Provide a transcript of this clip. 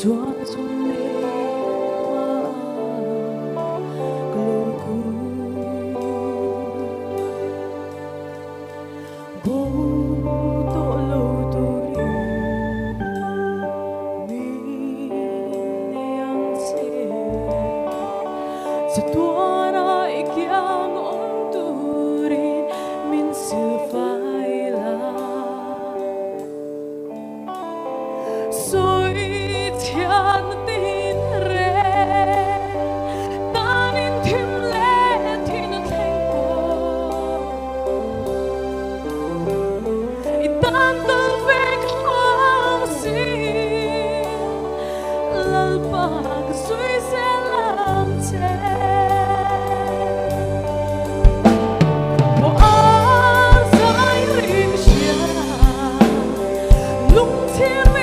Chuan chun leh hmaah ka lo kun. Bo tawh lo turin min nei ang che. Chatuana i kiang awm turin min silfai la. Sawi thian tin reng tanin thim leh thin a thleng pawh i tan tal ve ka hlau si. Lalpa ka sawi zel ang che. Maw a zai ring hria lungchhir.